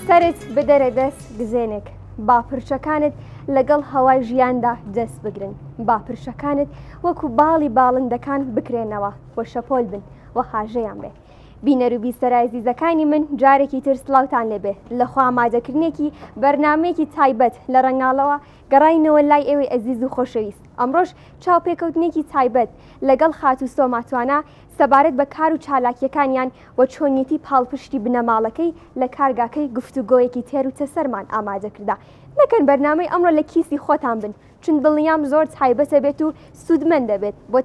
سەرت بدەرە دەست گزێنێک، با پرچەکانت لەگەڵ هەوای ژیاندا دەست بگرن، با پرچەکانت وەکو باڵی باڵندەکان بکرێنەوە و شەپۆل بن و هاژەیان بێ. بینەر و بیسەرە ئازیزەکانی من جارێکی تر سڵاوتان لێبێ لە خۆ ئامادەکردنێکی بەرنامەیەکی تایبەت لە ڕەنگاڵەوە گەڕاینەوە لای ئێوەی ئەزیز و خۆشەویست ئەمڕۆش چاوپێکەوتنێکی تایبەت لەگەڵ خاتوو سۆما توانا سەبارەت بە کار و چالاکیەکانیان و چۆنیەتی پاڵپشتی بنەماڵەکەی لە کارگاکەی گفتوگۆیەکی تێر و تەسەرمان ئامادە کردا نەکەن بەرنامەی ئەمڕۆ لە کیسی خۆتان بن چون دڵنیام زۆر تایبەتە بێت و سوودمەند دەبێت بۆ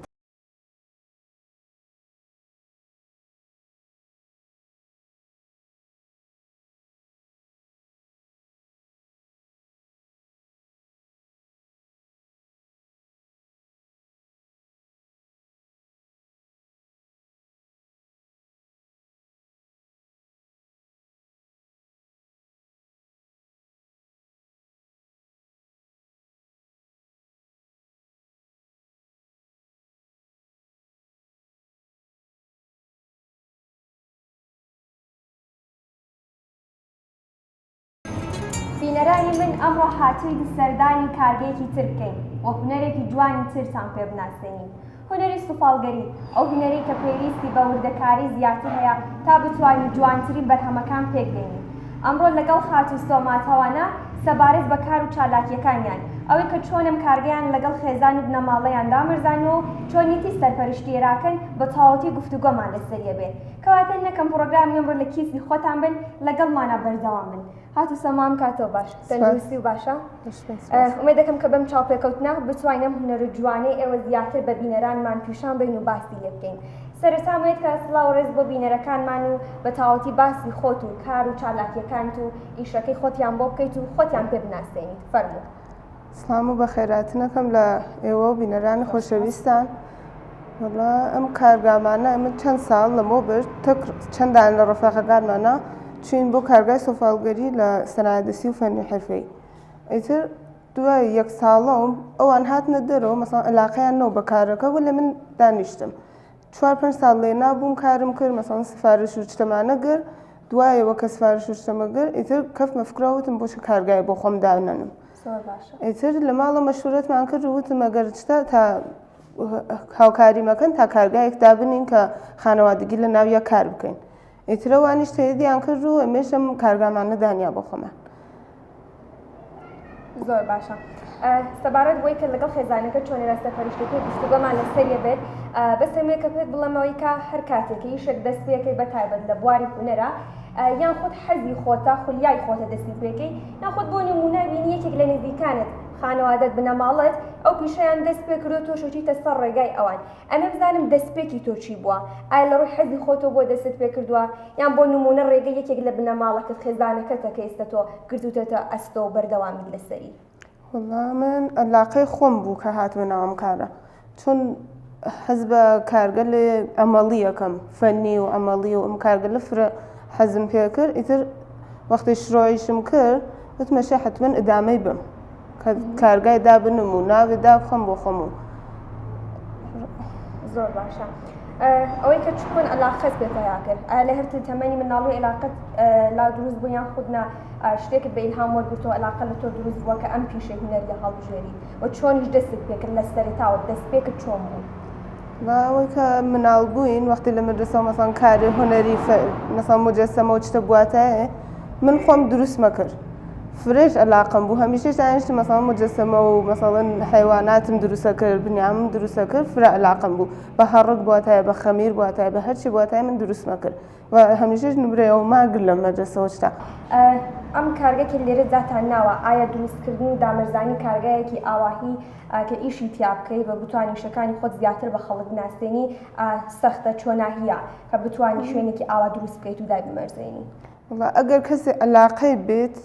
بینەرانی من ئەمڕۆ هاتووین سەردانی کارگەیەکی تر بکەین و هونەرێکی جوانی ترتان پێ بناسێنین. هونەری سوفاڵگەری، ئەو هونەرەی کە پێویستی بە وردەکاری زیاتر هەیە تا بتوانی جوانترین بەرهەمەکان پێک بێنی. ئەمڕۆ لەگەڵ خاتوو سۆما تەوانا سەبارەت بە کار و چالاکییەکانیان، ئەوەی کە چۆن ئەم کارگەیان لەگەڵ خێزان و بنەماڵەیان دامەرزانووە و چۆنیەتی سەرپەرشتی ئێراکەن بە تەواوەتی گفتوگۆمان لەسەریە بێ. کەواتە نەکەم پڕۆگرامی ئەمڕۆ لە کیسی خۆتان بن لەگەڵمانا بەردەوام بن. هاتوو سۆما ئەم کاتەوە باش تەندروستی و باشە ئومێد دەکەم کە بەم چاوپێکەوتنە بتوانین ئەم هونەرە جوانەی ئێوە زیاتر بە بینەرانمان پیشان بین و باسی لێ بکەین سەرەتا مێت کە سڵاو ڕێز بۆ بینەرەکانمان و بە تەواوەتی باسی خۆت و کار و چالاکیەکانت و ئیشەکەی خۆتیان بۆ بکەیت و خۆتیان پێ بناسێنیت فەرموو. سڵام و بەخێراتنەکەم لە ئێوە و بینەرانی خۆشەویستان. وەڵا ئەم کارگامانە ئەمە چەند ساڵ لەمەو بر تەک چەندان لە ڕەفاقەکانمانە چوین بۆ کارگای سۆفاڵگەری لە سەنایەدەسی و فەنی حرفەی ئیتر دوای یەک ساڵەوە ئەوان هاتنە دەرەوە مەسەڵەن علاقەیان نەو بە کارەکە وەلێ من دانیشتم چوار پێنج ساڵ لێ نابووم کارم کرد مەسەڵەن سفارش و شتەمانە گر دوایەوە کە سفارش و شتەمە گر ئیتر کەفتمە فکرەوە وتم بۆچی کارگای بۆ خۆم دانەنم ئیتر لە ماڵە مەشورەتمان کرد و وتم ئەگەر شتە تا هاوکاری مەکەن تا کارگایەک دابنین کە خانەوادگی لە ناو یەک کار بکەین ئیتر ئەوانیش تەیدیان کرد و ئێمەش ئەم کارگامانە دانیا بۆ خۆمان. زۆر باشە سەبارەت بۆی کە لەگەڵ خێزانەکە چۆنێرا سەرپەرشتەکەی گفتوگۆمان لەسەریە بێت بەس ئەمەیە کە پێت بڵێمەوەی کە هەر کاتێک ئیشێک دەست پێکەی بە تایبەت لە بواری هونەرە یان خود حەزی خۆتە خولیای خۆتە دەستی پێکەی یاخود بۆ نمونە بینی یەکێک لە نزیکانت خانەوادەت بنەماڵەت ئەو پیشەیان دەست پێ کردو تۆش چیتە سەر ڕێگای ئەوان ئەمێ بزانم دەستپێکی تۆ چی بووە ئایا لە ڕووی حەزی خۆتەوە بۆ دەستت پێ کردووە یان بۆ نموونە ڕێگەی یەکێک لە بنەماڵەکەت خێزانەکەتە کە ئێستا تۆ گرتووتەتە ئەستۆ و بەردەوامیت لەسەری؟ وەڵا من ئەلاقەی خۆم بوو کە هاتمە ناو ئەم کارە چون حەز بە کارگەلێ عەمەڵی ئەکەم فەنی و عەمەڵی و ئەم کارگەلە فرە حەزم پێ کرد ئیتر وەختی شرۆیشم کرد وتمە شێ حەتمەن ئیدامەی بم کە کارگای دابنم و ناوێ دابخەم بۆ خۆم و زۆر باشە ئەوەی کە چۆن علاقەت پێ پەیا کرد ئایا لە هەر تەمەنی مناڵی علاقەت لا دروست بوو یان خود نا شتێکت بە ئیلهام وەرگرتەوە علاقە لە تۆ دروست بووە کە ئەم پیشەی هونەریە هەڵبژێری و چۆنیش دەستت پێکرد لە سەرەتاوە دەستپێکت چۆن بوو؟ ئەوەی کە مناڵ بووین وەختی لە مەدرەسە مەسەڵەن کاری هونەری مەسەڵەن موجەسەمە و چتە بواتایە من خۆم دروستمە کرد فرەش ئەلاقەم بوو هەمیشەش دانیشتم مەسەڵەن موجەسەمە و مەسەڵەن حەیواناتم دروستە کرد بنیامم دروستە کرد فرە ئەلاقەم بوو بە هەڕک بواتایە بە خەمیر بواتایە بە هەرچی بواتایە من دروستمە کرد و هەمیشەش نمرەیەوە ماگر لە مەدرەسەوە شتا. ئەم کارگە کە لێرە داتان ناوە ئایا دروستکردن و دامەرزانی کارگایەکی ئاواهی کە ئیشی تیا بکەی و بتوانی ئیشەکانی خۆت زیاتر بە خەڵک بناسێنی سەختە چۆناهیە کە بتوانی شوێنێکی ئاوا دروست بکەیت و دایبمەرزێنی؟ وەڵا ئەگەر کەسێ ئەلاقەی بێت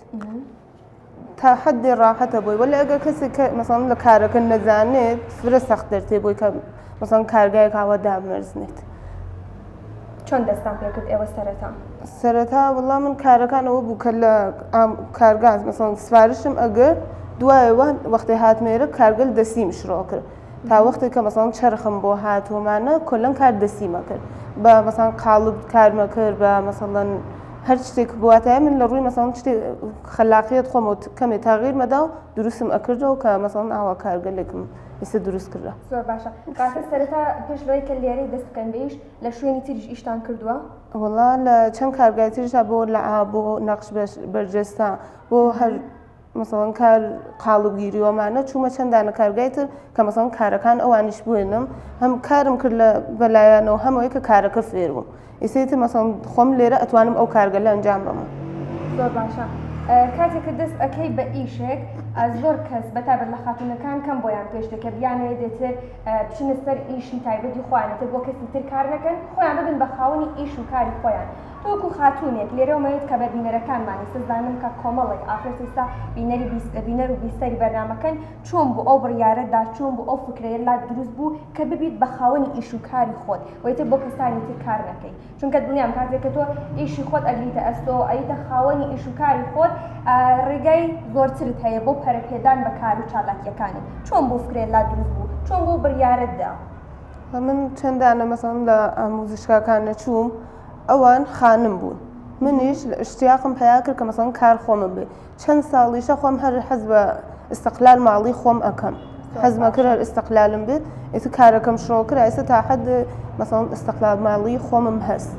تا حەدێ ڕاحەتە بۆی وەلێ ئەگەر کەسێک کە مەسەڵەن لە کارەکە نەزانێت فرە سەخت دەرتێ بۆی کە مەسەڵەن کارگایەک ئاوا دابمەرزنێت. چۆن دەستان پێکرد ئێوە سەرەتا؟ سەرەتا وەڵا من کارەکان ئەوە بوو کە لە کارگا مەسەڵەن سفارشم ئەگرت دوایەوە وەختێ هاتمە ئێرە کارگەل دەسیم شرۆ کرد تا وەختێک کە مەسەڵەن چەرخم بۆ هات ومانە کۆلەن کار دەسیمە کرد بە مەسەڵەن قاڵب کارمە کرد بە مەسەڵەن. هەر شتێک بواتایە من لە ڕووی مەسەڵەن شتێ خەلاقیەت خۆمەوە کەمێ تاغیرمەدا و دروستم ئەکردەوە کە مەسەڵەن ئاوا کارگەلێکم ئیستا دروست کردە. زۆر باشە کاکە سەرەتا پێش لەوەی کە لێرەی دەست بکەن بە ئیش لە شوێنی تریش ئیشتان کردووە؟ وەڵا لە چەند کارگای تریشا بۆ لەعا بۆ نەقش بەرجەستە بۆ هەر مەسەڵەن کار قاڵبگیری وەمانە چوومە چەند دانە کارگای تر کە مەسەڵەن کارەکان ئەوانیش بوێنم هەم کارم کرد لە بەلایانەوە هەم ئەوەی کە کارەکە فێر بووم ئیستا ئیتر مەسەڵەن خۆم لێرە ئەتوانم ئەو کارگەلە ئەنجام بەم. زۆر باشە کاتێک کە دەست ئەکەی بە ئیشێک زۆر کەس بەتایبەت لە خاتوونەکان کەم بۆیان پێش دێ کە بیانەوێ دێتر بچنە سەر ئیشی تایبەتی خۆیان ئیتر بۆ کەسی تر کار نەکەن خۆیان ببن بە خاوەنی ئیش و کاری خۆیان تۆ وەکو خاتوونێک لێرەوە مەوێت کە بە بینەرەکانمان ئیستا زانم کە کۆمەڵێک ئافرەت ئیستا بینەری بینەر و بیسەری بەرنامەکەن چۆن بوو ئەو بڕیارەت دا چۆن بوو ئەو فکرەیە لات دروست بوو کە ببیت بە خاوەنی ئیش و کاری خۆت و ئیتر بۆ کەسانی تر کار نەکەی چونکە دڵنیام کاتێک کە تۆ ئیشی خۆت ئەگریتە ئەستۆ ئەیتە خاوەنی ئیش و کاری خۆت ڕێگای زۆرترت هەیە بۆ پەرەپێدان بە کار و چالاکیەکانت چۆن بوو فکرەیە لات دروست بوو چۆن بوو بڕیارت دا؟ من چەند دانە مەسەڵەن لە ئاموزشگاکان نەچووم ئەوان خانم بوون منیش ئشتیاقم پەیا کرد کە مەسەڵەن کار خۆمم بێ چەند ساڵیشە خۆم هەر حەز بە ئیستقلال ماڵی خۆم ئەکەم حەزمە کرد هەر ئیستقلالم بێت ئیتر کارەکەم شۆ کرا ئێستا تا حەد مەسەڵەن ئیستقلال ماڵی خۆمم هەست.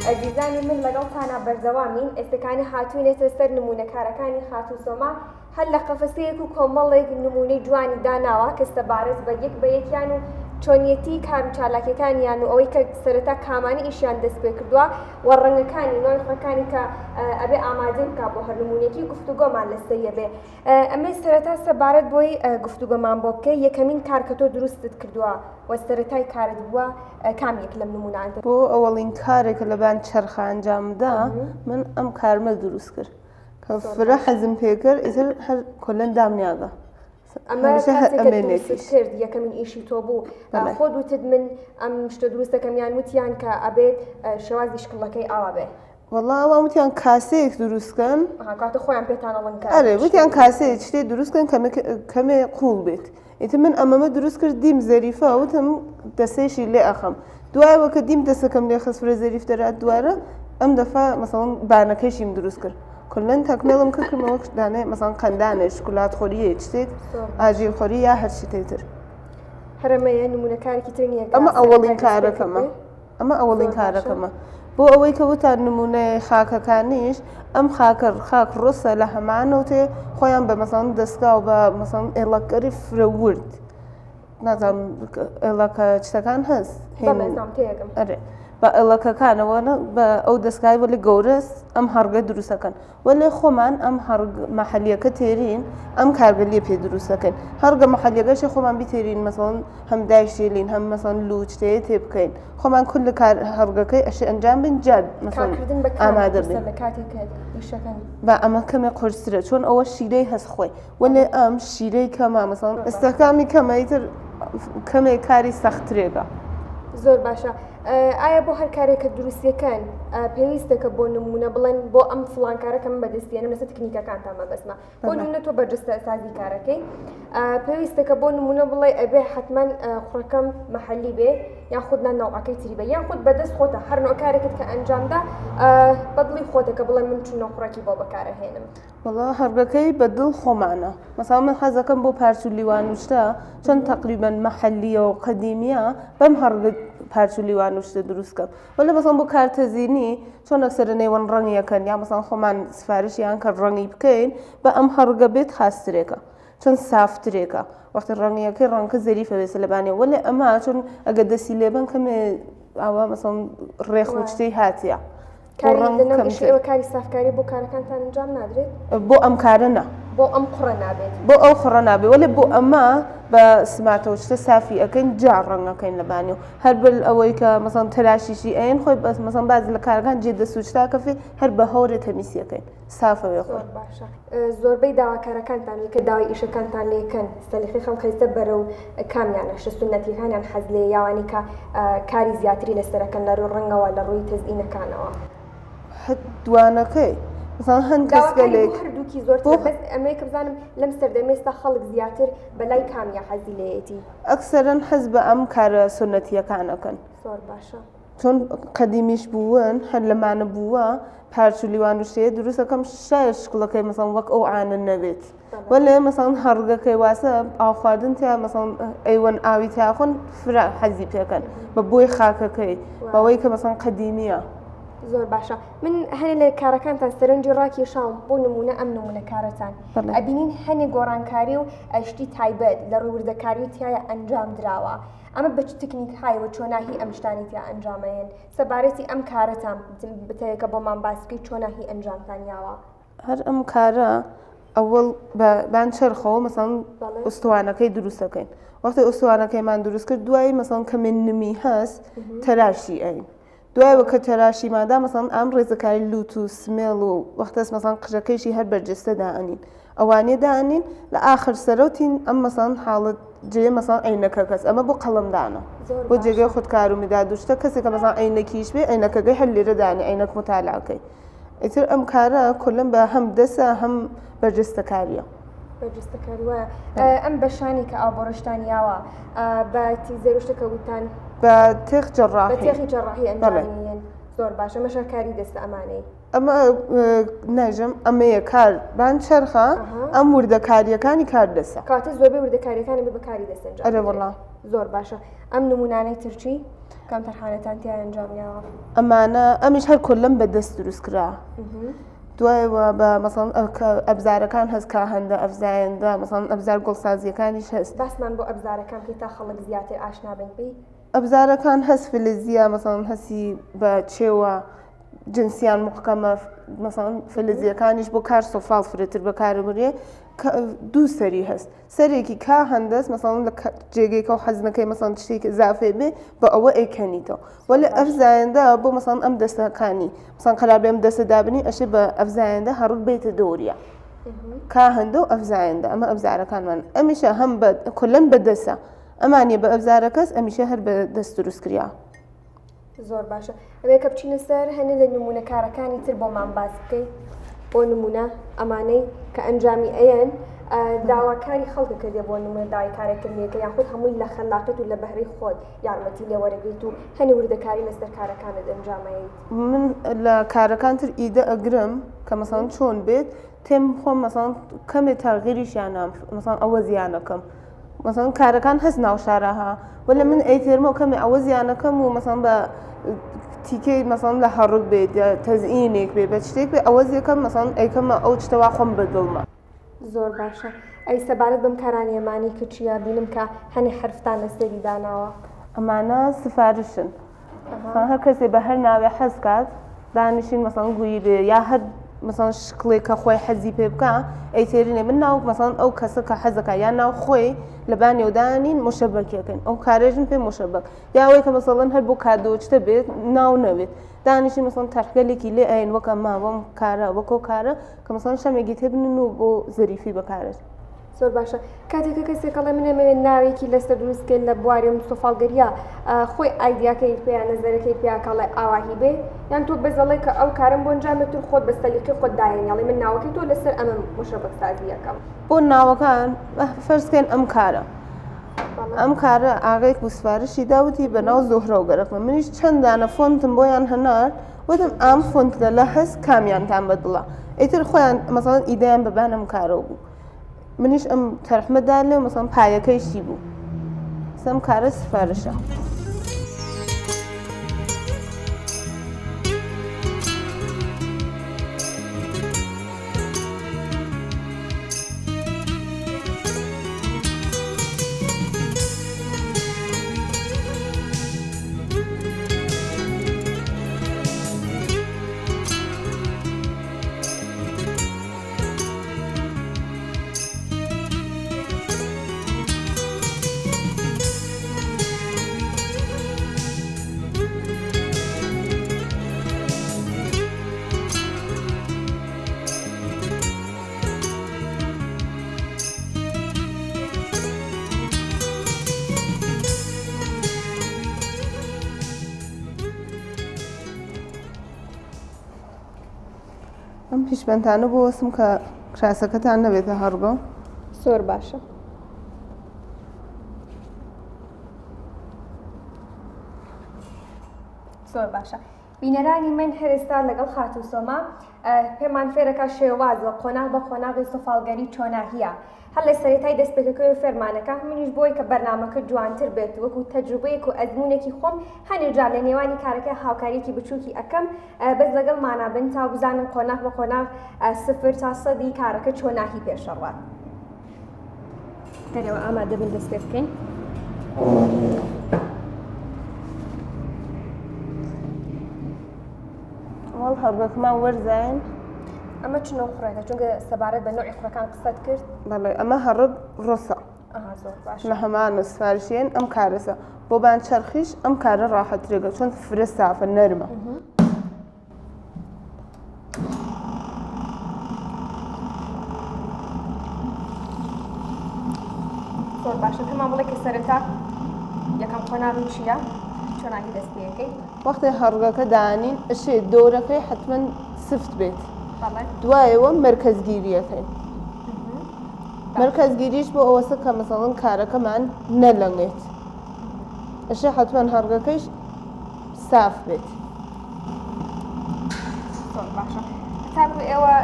ئەزیزانی من لەگەڵتانا بەردەوامین ئێستەکانی هاتوینێتە سەر نمونە کارەکانی خاتوو سۆما هەر لە قەفەسەیەک و کۆمەڵێک نمونەی جوانی داناوە کە سەبارەت بە یەک بە یەکیان و چۆنیەتی کار و چالاکیەکانیان و ئەوەی کە سەرەتا کامانە ئیشیان دەست پێ کردووە و ڕەنگەکانی نۆیخەکانی کە ئەبێ ئامادەی بکا بۆ هەر نمونەیەکی گفتوگۆمان لەسەریە بێ ئەمەی سەرەتا سەبارەت بۆی گفتوگۆمان بۆ بکەی یەکەمین کار کە تۆ دروستت کردووە و سەرەتای کارت بووە کام یەک لەم نمونانە؟ بۆ ئەوەڵین کارێک کە لەبان چەرخە ئەنجامدا من ئەم کارمە دروست کرد کە فرە حەزم پێ کرد ئیتر هەر کۆلەن دامنیاگە ئەمە کاتێک کە دروستت کرد یەکەمین ئیشی تۆ بوو خۆت وتت من ئەم شتە دروست دەکەم یان وتیان کە ئەبێت شێوازی شکڵەکەی ئاوا بێ؟ وەڵا ئەوان وتیان کاسەیەک دروست کەن. ئەها کاتە خۆیان پێتان ئەڵێن کە ئەرێ وتیان کاسەیەک شتێ دروست کەن کەمێ کەمێ قووڵ بێت. ئیتر من ئەمەمە دروست کرد دیم زەریفە وتم دەسەیشی لێ ئەخەم. دوایەوە کە دیم دەسەکەم لێ خست فرە زەریف دەرات دوارە ئەم دەفا مەسەڵەن بانەکەیشیم دروست کرد. کلەن تەکمێڵم کرد کردمەوە دانێ مەسەڵەن قەندانێ شکولات خۆریە شتێک ئاژیل خۆری یا هەر شتێ تر. هەرەمەیە نمونە کارێکی تر نییە ئەمە ئەوەڵین کارەکەمە. ئەمە ئەوەڵین کارەکەمە. بۆ ئەوەی کە وتان نموونەی خاکەکانیش ئەم خاکە خاک ڕوسە لە هەمانەوە تێ خۆیان بە مەسەڵەن دەستگا و بە مەسەڵەن ئێڵەکەری فرە ورد نازانم ئێڵەکە شتەکان هەست ئەرێ بە ئێڵەکەکانەوە بە ئەو دەستگای وەلی گەورەس ئەم هەڕگە دروستەکەن وەلێ خۆمان ئەم هەڕگ مەحەلیەکە تێرین ئەم کارگەلیە پێ دروستەکەین هەڕگە مەحەلیەکەشی خۆمان بیتێرین مەسەڵەن هەم دایشێلین هەم مەسەڵەن لووچ تێ تێ بکەین خۆمان کل کار هەڕگەکەی ئەشێ ئەنجام بین جا مەسەڵەن کارکردن بە کام ئامادە قورسە بین لە کاتێک کە ئیشەکەن با ئەمە کەمێ قورسترە چۆن ئەوە شیرەی هەست خۆی وەلێ ئەم شیرەی کەمە مەسەڵەن زۆر باشە ئستحکامی کەمە ئیتر کەمێ کاری سەخترێکە. زۆر باشە ئایا بۆ هەر کارێک کە دروستیەکەن پێویستە کە بۆ نمونە بڵێن بۆ ئەم فڵان کارە کە من بەدەستیێنم لەسەر تکنیکەکانتان مەبەستمە بۆ نمونە تۆ بەرجەستە سازی کارەکەی پێویستە کە بۆ نمونە بڵێ ئەبێ حتمما قوڕەکەم محلی بێ یان خود نا نەوعەکەی تری بێ یان خود بەدەست خۆتە هەر نوع کارێکت کە ئەنجامدا بەدڵی خۆتە کە بڵێ من چونە قوڕەکی بۆ بەکارەهێنم. وەڵا هەڕگەکەی بە دڵ خۆمانە مەسەڵەن من حەزەکەم بۆ پارچ و لیوان و شتە چۆن تەقریبەن مەحەلیە و قەدیمیە بەم هەڕگە پارچ و لیوان و شتە دروست کەم وەلێ مەسەڵەن بۆ کارتەزینی چۆن ئەکسەرە نێوەن ڕەنگیەکەن یا مەسەڵەن خۆمان سفارشیان کە ڕەنگی بکەین بە ئەم هەڕگە بێت خاسترێکە چۆن سافترێکە وەختی ڕەنگیەکەی ڕەنگەکە زەریفە بێسە لەبانێ وەلێ ئەمە چۆن ئەگە دەسی لێبەن کەمێ ئاوا مەسەڵەن ڕێخ و شتەی هاتیە. بۆ کاری ڕەنگ لەناو ئیشی کەمتر. ئێوە کاری سافکاری بۆ کارەکانتان ئەنجام نادرێت؟ بۆ ئەم کارە نا. بۆ ئەم قوڕە نابێت؟ بۆ ئەو قوڕە نابێ وەلێ بۆ ئەمە بە سماتەوە شتە سافی ئەکەین جا ڕەنگ ئەکەین لەبانی و هەر بل ئەوەی کە مەسەڵەن تەراشیشی ئەیەن خۆی بەس مەسەڵەن بازی لە کارەکان جێ دەست و شتا کەفێ هەر بە هەورێ تەمیسی ئەکەین سافەوێ خۆی. زۆر باشە زۆربەی داواکارەکانتان کە داوای ئیشەکانتان لێکەن سەلیقەی خەڵک هەیسە بەرەو کامیانە شتە سوننەتیەکانیان حەز لێیە یاوانی کە کاری زیاتری لەسەرەکەن لە ڕووی ڕەنگەوە لە ڕووی تەزئینەکانەوە؟ هەر دوانەکەی مەسەڵەن هەن داواکاری بۆ کەسگەلێک هەردووکی بۆ زۆرترە بەس ئەمەیە کە بزانم لەم سەردەمەی ئێستا خەڵک زیاتر بە لای کامیا حەزی لێیەتی؟ ئەکسەرەن حەز بە ئەم کارە سوننەتیەکان ئەکەن. زۆر باشە. چۆن قەدیمیش بوون هەر لەمانە بووە پارچ و لیوان و شتەیە دروست ئەکەم شایەد شکڵەکەی مەسەڵەن وەک ئەو عانە نەبێت وەلێ مەسەڵەن هەڕگەکەی واسە ئاو خواردن تیا مەسەڵەن ئەیوەن ئاوی تیا خۆن فرە حەزی پێکەن بە بۆی خاکەکەی بەوەی کە مەسەڵەن قەدیمیە. زۆر باشە من هەنێ لە کارەکانتان سەرنجی ڕاکێشاوم بۆ نمونە ئەم نمونە کارەتان ئەبینین هەنێ گۆڕانکاری و شتی تایبەت لە ڕووی وردەکاری و تایە ئەنجام دراوە ئەمە بە چ تکنیک های و چۆناهی ئەم شتانی تیا ئەنجامەیەن سەبارەتی ئەم کارەتان بتەوێت کە بۆمان باس بکەیت چۆناهی ئەنجامتان یاوە؟ هەر ئەم کارە ئەوەڵ بە بان چەرخەوە مەسەڵەن ئوستوانەکەی دروست دەکەین وەختی ئوستوانەکەیمان دروست کرد دوایی مەسەڵەن کەمێ نمی هەست تەراشی ئەین دوایەوە کە تەراشیماندا مەسەڵەن ئەم ڕێزەکاری لوت و سمێڵ و وەختەس مەسەڵەن قژەکەیشی هەر بەرجەستە دائەنین ئەوانیە دائەنین لە ئاخر سەرەوتین ئەم مەسەڵەن حاڵەت جێ مەسەڵەن عەینەکە کەس ئەمە بۆ قەڵەمدانە بۆ جێگەی خودکار و میداد و شتە کەسێک کە مەسەڵەن عەینەکیش بێ عەینەکەکەی هەر لێرە دانێ عەینەک موتالعەکەی ئیتر ئەم کارە کولم بە هەم دەسە هەم بەرجەستەکاریە. بەرجەستەکاری وایە ئەم بەشانی کە ئاو بۆ ڕشتان یاوە بە تیزەر و شتەکە وتان بە تێخ جەڕاحی بە تێخی جەڕاحی ئەنجامیان زۆر باشە مەشە کاری دەستە ئەمانەی ئەمە نایژم ئەمەیە کار بان چەرخە ئەم وردەکاریەکانی کار دەسە کاتە زۆربەی وردەکاریەکانی بە بەکاری دەستن ئەرێ وەڵا زۆر باشە ئەم نمونانەی ترچی کام تەرحانەتان تیا ئەنجام یاوە؟ ئەمانە ئەمیش هەر کۆلەم بە دەست دروست کرا دوایەوە بە مەسەڵەن ئەبزارەکان هەست کاهەندە ئەفزایەندە مەسەڵەن ئەبزار گوڵسازیەکانیش هەست. باسمان بۆ ئەبزارەکان بکەی تا خەڵک زیاتر ئاشنا بن پێی. ئەبزارەکان هەست فلزیە مەسەڵەن هەستی بە چێوە جنسیان محکەمە مەسەڵەن فلزیەکانیش بۆ کار سۆفاڵ فرەتر بەکاربرێ دوو سەری هەست سەرێکی کا هەندەس مەسەڵەن لە جێگەیەکە و حەز نەکەی مەسەڵەن شتێکی ئیزافەی بێ بە ئەوە ئەیکەنیتەوە وەلێ ئەفزایەندە بۆ مەسەڵەن ئەم دەستەکانی مەسەڵەن قەرار بێ ئەم دەستە دابنی ئەشێ بە ئەفزایەندە هەڕک بێتە دۆریە کا هەندە و ئەفزایەندە ئەمە ئەبزارەکانمان ئەمیشە هەم بە کولەن بە دەسە ئەمانە بە ئەبزارەکەس ئەمیشە هەر بە دەست دروست کریا. زۆر باشە ئەوێ کە بچینە سەر هەنێ لە نمونە کارەکانی تر بۆمان باس بکەیت بۆ نمونە ئەمانەی کە ئەنجامی ئەیەن داواکاری خەڵکە کە دێ بۆ نمونە داوای کارێکت لێکە یاخود هەمووی لە خەلاقیت و لە بەهرەی خۆت یارمەتی لێ وەرەگریت و هەنێ وردەکاری لەسەر کارەکانت ئەنجامەیت. من لە کارەکان تر ئیدە ئەگرم کە مەسەڵەن چۆن بێت تێم خۆم مەسەڵەن کەمێ تەغیریشیان مەسەڵەن ئەوە زیانەکەم مەسەڵەن کارەکان هەست ناو شارەها وەلێ من ئەیتێرمەوە کەمێ ئەوە زیانەکەم و مەسەڵەن بە تیکەی مەسەڵەن لە هەڕک بێت یا تەزئینێک بێ بە شتێک بێ ئەوە زیەکەم مەسەڵەن ئەیکەمە ئەو شتەوا خۆم بە دڵمە. زۆر باشە ئەی سەبارەت بەم کارانەی ئەمانەی کە چیە بینم کە هەنێ حەرفتان لەسەری داناوە. ئەمانە سفارشن مەسەڵەن هەر کەسێ بە هەر ناوێ حەز کات دانیشین مەسەڵەن گویی بێ یا هەر مەسەڵەن شکڵێک کە خۆی حەزی پێ بکا ئەیتێرینێ من ناو مەسەڵەن ئەو کەسە کە حەزەکا یا ناو خۆی لە بانیەوە دانین مشەبەکێکن ئەو کارێژن پێ مشەبەک یا ئەوەی کە مەسەڵەن هەر بۆ کادۆچتە بێت ناو نەبێت دانیشین مەسەڵەن تەرحگەلێکی لێ ئەین وەک ئەمە وەم کارە وەک ئەو کارە کە مەسەڵەن شەمێکی تێبنن و بۆ زەریفی بەکارێت. زۆر باشە کاتێک کە کەسێک ئەڵێ من ئەمەوێت ناوێکی لەسەر دروست بکەین لە بواری سۆفاڵگەریە خۆی ئایدیاکەی پێیان نەزەرەکەی پێیا کە ئەڵێ ئاواهی بێ یان تۆ بەس ئەڵێ کە ئەو کارم بۆ ئەنجام بێت و خۆت بە سەلیقەی خۆت دایەنی ئەڵێ من ناوەکەی تۆ لەسەر ئەمە مشەبەکسازی ئەکەم. بۆ ناوەکان فەرز کەین ئەم کارە ئەم کارە ئاغەیەک بوو سفارشی دا وتی بە ناو زۆهرەوە گەرەکمە منیش چەند دانە فۆنتم بۆیان هەنارد وتم ئام فۆنتگەلە هەست کامیانتان بە دڵە ئیتر خۆیان مەسەڵەن ئیدەیان بە بان ئەم کارەوە بوو منیش ئەم تەرحمە دا لێ مەسەڵەن پایەکەیشی بوو سەم کارە سفارشە. ئەم پیشبەندانە بۆ وەسم کە کراسەکەتان نەبێتە هەڕگە. زۆر باشە. زۆر باشە بینەرانی من هەر ئێستا لەگەڵ خاتوو سۆما پێمان فێرەکە شێواز و قۆناغ بە قۆناغی سوفاڵگەری چۆناهیە هەر لە سەرەتای دەستپێکەکەی فێرمانەکە منیش بۆی کە بەرنامەکە جوانتر بێت وەکو تەجروبەیەک و ئەزمونێکی خۆم هەنێ جار لە نێوانی کارەکە هاوکاریەکی بچووکی ئەەکەم بەس لەگەڵ مانا بن تا بزانن قۆناغ بە قۆناغ سفر تا سەدی کارەکە چۆناهی پێشەڕوات. گەرەوە ئامادە بن دەست پێ بکەین. وەڵ هەڕگەکەمان وەرزاین. ئەمە چ نەوع خوڕێکە؟ چونکە سەبارەت بە نەوعی خوڕەکان قسەت کرد. بەڵێ ئەمە هەڕگ ڕۆسە. لە هەمان سفارشێن ئەم کارەسە بۆ بان چەرخیش ئەم کارە ڕاحەترێگە چۆن فرە سافە نەرمە. زۆر باشە پێمان بڵێ کە سەرەتا یەکەم قۆناغی چییە؟ چۆناهی دەست پێەکەی؟ وەختێ هەڕگەکە دانین ئەشێ دۆرەکەی حتمما سفت بێت دوایەوە مەرکەزگیریەکەین مەرکەزگیریش بۆ ئەوەسە کە مەسەڵەن کارەکەمان نەلەنگێت ئەشێ حتمما هەڕگەکەیش ساف بێت. زۆر باشە تاکو ئێوە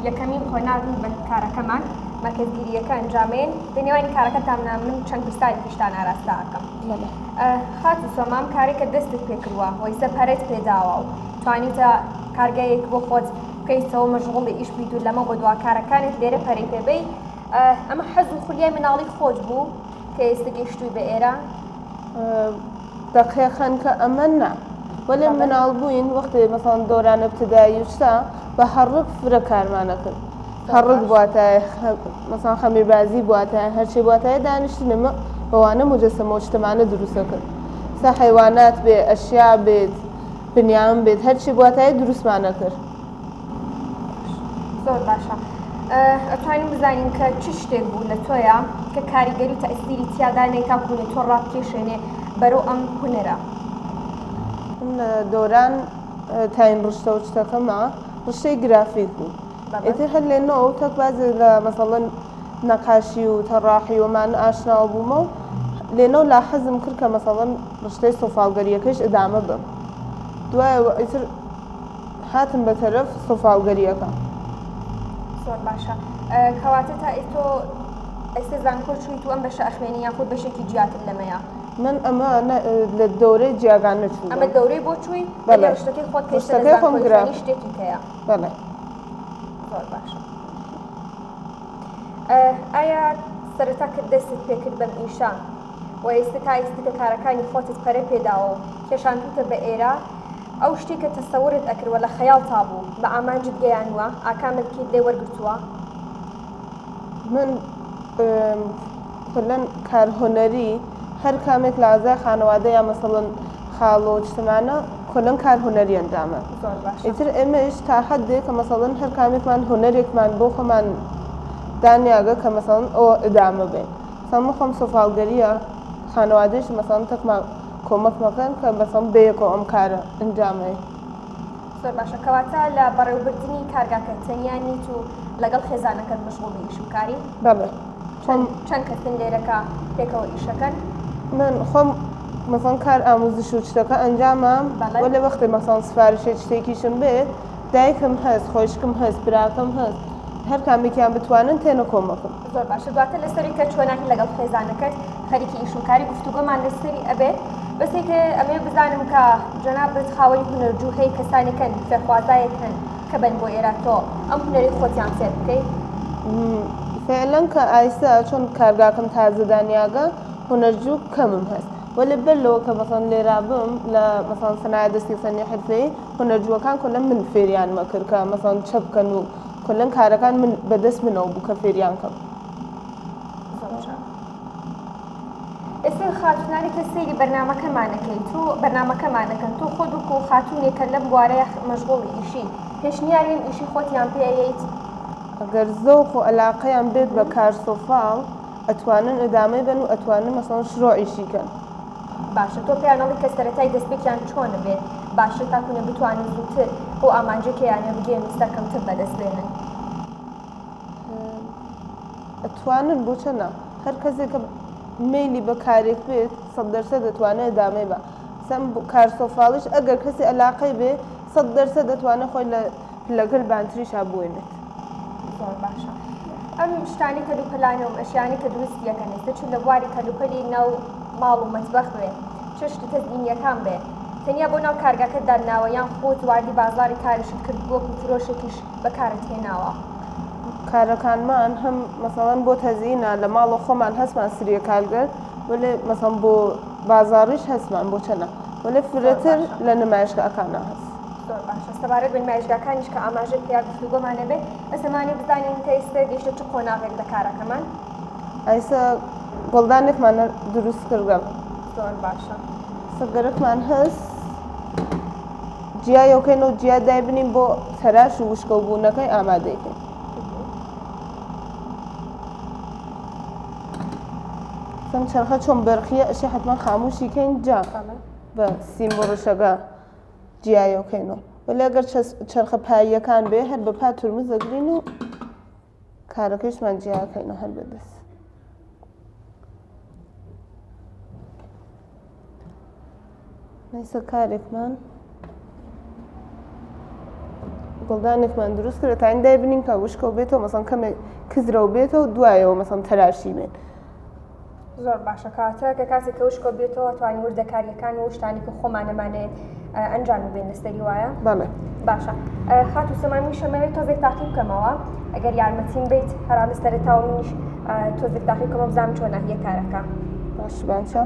یەکەمین قۆناغی بە کارەکەمان مەرکەزگیریەکە ئەنجامێن لە نێوانی کارەکەتاننا من چەند پرسیارێکیشتان ئاراستە ئەکەم خاتوو سۆمام کارێکە دەستت پێکردووە وەیسە پەرەت پێداوە و توانیتە کارگەیەک بۆ خۆت بکەیتەوە مەشغوڵی ئیش بیت و لەمە بۆ دوا کارەکانت لێرە پەرەی پێبەی ئەمە حەز و خولیای مناڵی خۆت بوو کە ئێستا گەیشتووی بە ئێرە؟ دەقیقەن کە ئەمە نا وەلێ مناڵ بووین وەختێ مەسەڵەن دۆران ابتدایی و شتا بە هەڕگ فرە کارمان ئەکرد هەڕگ بواتایە مەسەڵەن خەمیربازی بواتایە هەرچێ بواتایە دانیشتنم بەوانە موجەسەمە و شتەمانە دروست ئەکرد سا حەیوانات بێ ئەشیا بێت بنیام بێت هەرچی بواتایە دروستمان ئەکرد. زۆر باشە ئەتوانین بزانین کە چ شتێک بوو لە تۆیا کە کاریگەری و تەئسیری تیادا نەی تاکوو لە تۆ ڕابکێشێنێ بەرەو ئەم هونەرە؟ من لە دۆران تاین ڕشتە و شتەکەما ڕشتەی گرافیک بوو ئیتر هەر لێ نۆ تەک بازێ لە مەسەڵەن نەقاشی و تەڕاحی ومان ئاشناوە بوومە و لێنەو لا حەزم کرد کە مەسەڵەن ڕشتەی سۆفاڵگەریەکەیش ئدامە بەم دوایەوە ئیتر هاتم بە تەرەف سۆفاڵگەریەکە. زۆر باشە کەواتە تا تۆ ئێستا زانکۆ چوویت و ئەم بەشە ئەخوێنی یاخود بەشێکی جیاتر لەمەیە؟ من ئەمە لە دەورەی جیاگان نەچووم. ئەمە دەورەی بۆ چووی؟ بەڵێ. ڕشتەکەی خۆت کە ئێستا لە ڕشتەکەی خۆم زانکۆی گرا. خوێنی شتێکی کەیە؟ بەڵێ. زۆر باشە. ئایا سەرەتا کە دەستت پێکرد بەم ئیشە و ئێستا تا ئێستا کە کارەکانی خۆتت پەرە پێداوە و کێشاندووتە بە ئێرە ئەو شتەی کە تەسەورت ئەکرد و لە خەیاڵتا بوو بە ئامانجت گەیانووە؟ ئاکامت لێ وەرگرتووە؟ من کولەن کار هونەری هەر کامێک لە ئەعزای خانەوادە یا مەسەڵەن خاڵۆ و چتمانە کولەن کار هونەری ئەنجامە زۆر باشە. ئیتر ئێمەیش تا حەدێ کە مەسەڵەن هەر کامێکمان هونەرێکمان بۆ خۆمان دانیاگە کە مەسەڵەن ئەوە ئدامە بەین مەسەڵەن من خۆم سۆفاڵگەریە خانەوادەیش مەسەڵەن تەکمان کۆمەک مەکەن کە مەسەڵەن بەیەکەوە ئەم کارە ئەنجام ئەین. زۆر باشە کەواتە لە بەڕێوەبردنی کارگاکە تەنیا نیت و لەگەڵ خێزانەکەت مەشغوڵی ئیش و کاری؟ بەڵێ خۆم. چەند کەسن لێرە کە پێکەوە ئیشەکەن؟ من خۆم مەسەڵەن کار ئاموزش و شتەکە ئەنجامام بەڵێ. وەلێ وەختێ مەسەڵەن سفارشێ شتێکیشم بێت دایکم هەس خۆیشکم هەس براکەم هەس هەر کامێکیان بتوانن تێنە کۆمەکم. زۆر باشە دواتر لەسەری کە چۆناهی لەگەڵ خێزانەکەت خەریکی ئیش و کاری گفتوگۆمان لەسەری ئەبێت بەس یەکێ ئەمەوێ بزانم کە جەنابت خاوەنی هونەرجوو هەی کەسانێکن فێرخوازایەک هەن کە بن بۆ ئێرە تۆ ئەم هونەرەی خۆتیان فێر بکەی؟ فعلا کە ئایسا چۆن کارگاکەم تازە دانیاگە هونەرجوو کەمم هەست وەلێ بەر لەوە کە مەسەڵەن لێرا بم لە مەسەڵەن سەنایع دەستی فەنی حرفەیی هونەرجووەکان کۆلەن من فێریانمە کرد کە مەسەڵەن چە بکەن و کۆلەن کارەکان من بەدەست منەوە بوو کە فێریان کەم. زۆر چاک. ئێستا خاتوونانی کە سەیری بەرنامەکەمان ئەکەی تۆ بەرنامەکەمان ئەکەن تۆ خۆت وەکو خاتوونێک کە لەم بوارەیە مەشغوڵی ئیشی پێشنیاری ئەم ئیشی خۆتیان پێ ئەیەیت؟ ئەگەر زەوق و ئەلاقەیان بێت بە کار سۆفاڵ ئەتوانن ئدامەی بەن و ئەتوانن مەسەڵەن شرۆعیشی کەن. باشە تۆ پێیان ئەڵێی کە سەرەتای دەستپێکیان چۆن بێت باشتر تاکونە بتوانن زووتر بۆ ئامانجەی کە یانە بگەن و سەرکەوتن بەدەست بێنن؟ ئەتوانن بۆ چە نا هەر کەسێک کە مەیلی بە کارێک بێت 100% دەتوانێت ئەدامەی بە سەم کار سۆفاڵیش ئەگەر کەسی ئەلاقەی بێ 100% دەتوانێت خۆی لە پلەگەل بانتریشا بوێنێت. زۆر باشە ئەم شتانی کەلوپەلانە و ئەشیانی کە دروستی ئەکەن ئێستا چ لە بواری کەلوپەلی ناو ماڵ و مەتبەخ بێ چ شتە تەزئینیەکان بێ تەنیا بۆ ناو کارگاکەت داتناوە یان خۆت واردی بازاڕی کارشت کرد وەکو فرۆشێکیش بەکارت هێناوە؟ کارەکانمان هەم مەسەڵەن بۆ تەزئینە لە ماڵەوە خۆمان هەستمان سریە کارگەر وەلێ مەسەڵەن بۆ بازاڕیش هەستمان بۆ چەنە وەلێ فرەتر لە نمایشگاکانا هەست. زۆر باشە سەبارەت بە نمایشگاکانیش کە ئاماژەت پێیا گفتوگۆمان ئەبێ بەس ئەمانەوێ بزانین کە ئێستا گەیشتە چ قۆناغێک لە کارەکەمان؟ ئایسە گوڵدانێکمان دروست کردگە. زۆر باشە. سە گەرەکمان هەس جیایەوکەین و جیا دایبنین بۆ تەراش و وشکەوبوونەکەی ئامادەیکەین. سەم چەرخە چۆن بەرقیە ئەشێ حتمما خاموشی کەین جا بە سیم بڕشەکە جیایەوکەینەوە وەلێ ئەگەر چەرخە پاییەکان بێ هەر بە پا تورمز دەگرین و کارەکەیشمان جیاکەینەوە هەر بەدەست. نەیسە کارێکمان گوڵدانێکمان دروست کرد تاین دای بنین کە وشکەو بێتەوە مەسەن کەمێک کزرەو بێتەوە دوایەوە مەسەن تەراشی بێن. زۆر باشە کاتە کە کاتێک کە وشکۆ بێتەوە توانی وردەکاریەکان و شتانی کە خۆمانەمانێت ئەنجامی بێن لەسەری وایە؟ بەڵێ. باشە خاتوو سەما منیش ئەمەوێت تۆزێک تاقی بکەمەوە ئەگەر یارمەتیم بیت هەرا لە سەرەتاوە منیش تۆزێک تاقی بکەمەوە بزانم چۆنە هیە کارەکە. باش باشە.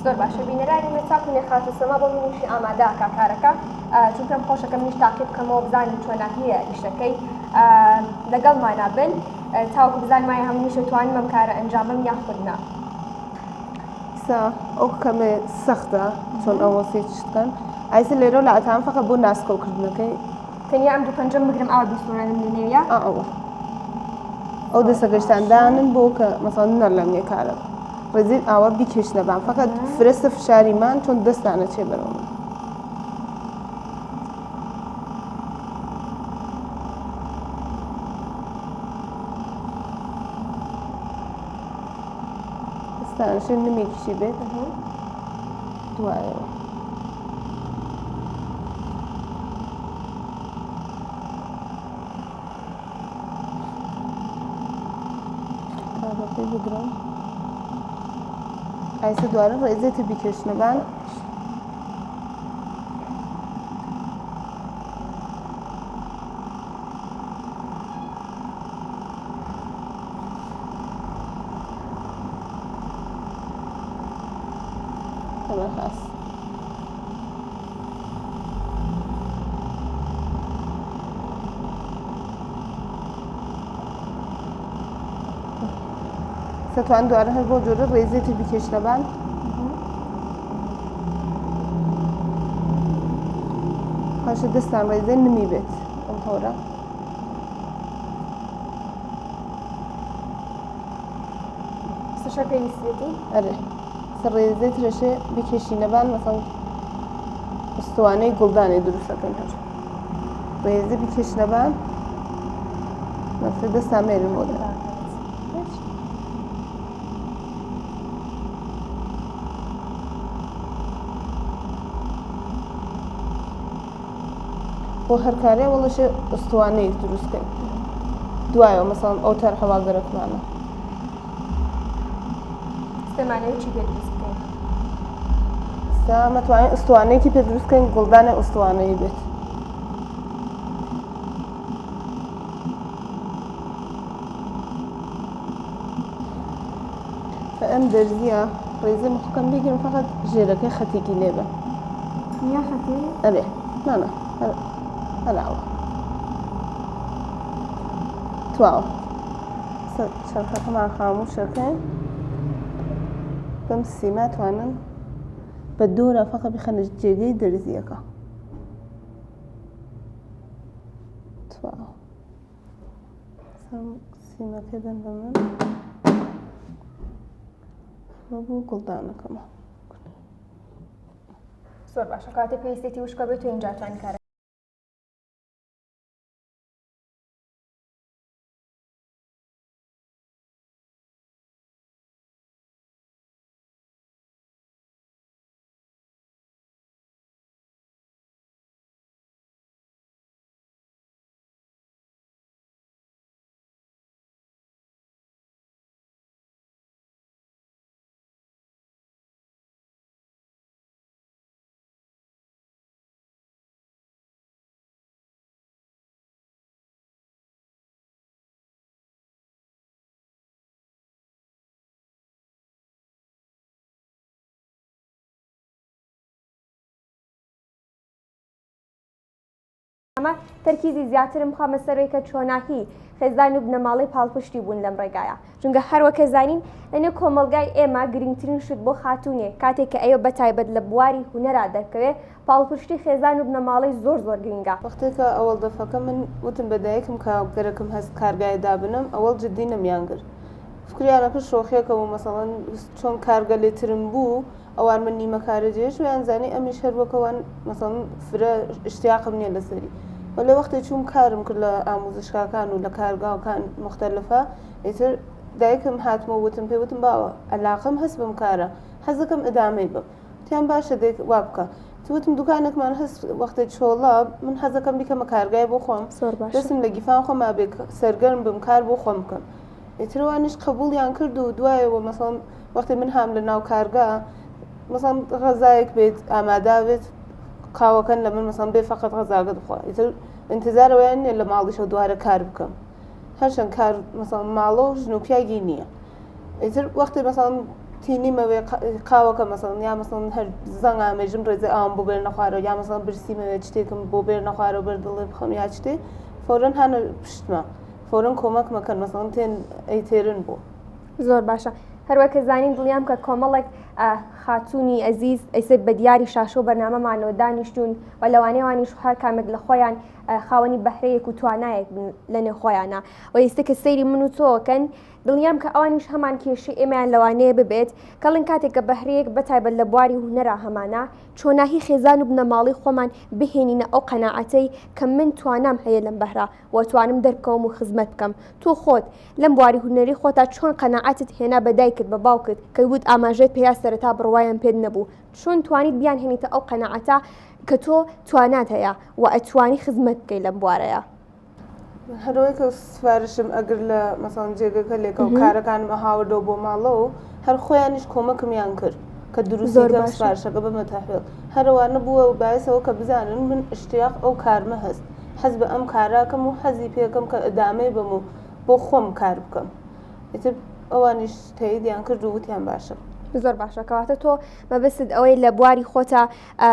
زۆر باشە بینەرانی من تاکو خاتوو سەما بۆ منیشی ئامادە کا کارەکە چون پێم خۆشە کە منیش تاقی بکەمەوە بزانم چۆناهیە ئیشەکەی لەگەڵمانا بن تاوەکو بزانم ئایا هەموویش توانیم ئەم کارە ئەنجام بەم یاخود نا. ئیسا ئەو کەمێ سەختە چۆن ئەوە سێ شتکەن ئایسە لێرە لە ئەتان فەقە بۆ ناسکەوکردنەکەی تەنیا ئەم دوو پەنجەم بگرم ئاوا بیسوڕێنم لە نێویا ئەوە ئەو دەسەکەشتان دانن بۆ کە مەسەڵەن نەلەمێ کارە ڕێزی ئاوا بیکێشنە بان فەقەت فرەسە فشاری مان چۆن دەستانە چێ بەرەوە من. دەستانە نمێکیشی بێت دوایەوە. کارەکەی بگرم ئایسە دوارە ڕێزێتە بیکێشنەبان. خاص. سەتوان دوارە هەر بۆ جۆرە ڕێزێتی بکێشنەبان. پاشە دەستان ڕێزێ نمی بێت ئەم هۆرە. سەشە پێویستێتی؟ ئەرێ سەر ڕێزێ ترەشێ بکێشینەبان مەسەڵ ئوستوانەی گوڵدانێ دروستەکەن هەر ڕێزێ بکێشنەبان مەفرە دەستان مێرن بۆ دەرە. بۆ هەر کارێ وەڵەشێ ئوستوانەیەک دروست کەین دوایەوە مەسەڵەن ئەو تەرحەوا گەرەکمانە. سلێمانەوە چی پێ دروست بکەین؟ ئێستا مەتوانین ئوستوانەیەکی پێ دروست بکەین گوڵدانێ ئوستوانەیی بێت. ئەم دەرزیە ڕێزێ محکەم بیگرم فقط ژێرەکەی خەتێکی لێبە. یا خەتی؟ ئەرێ نانا هەر ئاوا تواوە. چەرخەکەمان خاموشەکەین بەم سیما توانن بە دۆرە فەقە بخەنە جێگەی دەرزیەکە. تواوە. سیمەکە دەن بە من ئەمە بوو گوڵدانەکەمە. زۆر باشە کاتێ پێویستێتی وشکە بێت و ئینجا توانی کارە ئەمە تەرکیزی زیاترم بخەمە سەرەوەی کە چۆناهی خێزان و بنەماڵەی پاڵپشتی بوون لەم ڕێگایە چونکە هەروەکە زانین لەنێو کۆمەڵگای ئێمە گرنگترین شت بۆ خاتوونێ کاتێک کە ئەوە بەتایبەت لە بواری هونەرا دەرکەوێ پاڵپشتی خێزان و بنەماڵەی زۆر زۆر گرنگە. وەختێکە ئەوەڵ دەفەکە من وتم بە دایکم کە گەرەکم هەست کارگایە دابنەم ئەوەڵ جدی نەمیان گرت فکریان ئەکرد شۆخیەکەم و مەسەڵەن چۆن کارگەلێ ترم بوو ئەوان من نیمە کارە جێش ویان زانی ئەمیش هەر وەکەوان مەسەڵەن فرە ئشتیاقم نییە لەسەری وەلێ وەختێ چووم کارم کرد لە ئاموزشگاکان و لە کارگاکان مختلفە ئیتر دایکم هاتمەوە وتم پێ وتم باوە عەلاقەم هەس بەم کارە حەزەکەم ئدامەی بم وتیان باشە دێک وا بکە وتم دوکانێکمان هەس وەختێ چۆڵە من حەزەکەم بیکەمە کارگای بۆ خۆم زۆر باشە دەستم لە گیفان خۆما بێ سەرگەرم بم کار بۆ خۆم بکەم ئیتر ئەوانیش قبوڵیان کرد و دوایەوە مەسەڵەن وەختی من هام لە ناو کارگا مەسەڵەن غەزایەک بێت ئامادا بێت قاوەکەن لە من مەسەڵەن بێ فەقەت غەزاگە بخوا ئیتر ئینتیزار ئەوەیان نییە لە ماڵیشەوە دوارە کار بکەم هەرچەند کار مەسەڵەن ماڵە و ژن و پیاگی نییە ئیتر وەختی مەسەڵەن تینیمەوێ قاوەکە مەسەڵەن یا مەسەڵەن هەر زەنگ ئامێژم ڕێزە ئاوم بۆ بێرنە خوارەوە یا مەسەڵەن برسیمەوێ شتێکم بۆ بێرنە خوارەوە بەر دڵێ بخەم یا شتێ فەورەن هانە پشتمە فەورەن کۆمەک مەکەن مەسەڵەن تێن ئەی تێرن بۆ. زۆر باشە هەروەک کە زانین دڵنیام کە کۆمەڵێک خاتوونی ئەزیز ئەیسە بە دیاری شاشە و بەرنامەمانەوە دانیشتوون و لەوانەیە وانیش هەر کامێک لە خۆیان خاوەنی بەهرەیەک و توانایەک بن لە نێو خۆیانە و ئێستا کە سەیری من و تۆکەن دڵنیام کە ئەوانیش هەمان کێشەی ئێمەیان لەوانەیە ببێت کەڵن کاتێک کە بەهرەیەک بەتایبەت لە بواری هونەرا هەمانە چۆناهی خێزان و بنەماڵەی خۆمان بهێنینە ئەو قەناعەتەی کە من توانام هەیە لەم بەهرە و توانم دەربکەوم و خزمەت بکەم تۆ خۆت لەم بواری هونەری خۆتا چۆن قەناعەتت هێنا بە دایکت بە باوکت کە وت ئاماژەت پێیا سەرەتا بڕوایان پێت نەبوو چۆن توانیت بیانهێنیتە ئەو قەناعەتە کە تۆ توانات هەیە و ئەتوانی خزمەت بکەی لەم بوارەیا؟ من هەرەوەی کە سفارشم ئەگر لە مەسەڵەن جێگەکە لێکە و کارەکانم ئەهاوردەوە بۆ ماڵەوە و هەر خۆیانیش کۆمەکمیان کرد کە دروستی زۆر کەم باشە. سفارشەکە بەمە تەحویڵ هەرەوانە بووە بایسەوە کە بزانن من ئشتیاق ئەو کارمە هەست حەز بە ئەم کاراکەم و حەزی پێکەم کە ئدامەی بەم و بۆ خۆم کار بکەم ئیتر ئەوانیش تەیدیان کرد و وتیان باشە. زۆر باشە کەواتە تۆ مەبەستت ئەوەی لە بواری خۆتا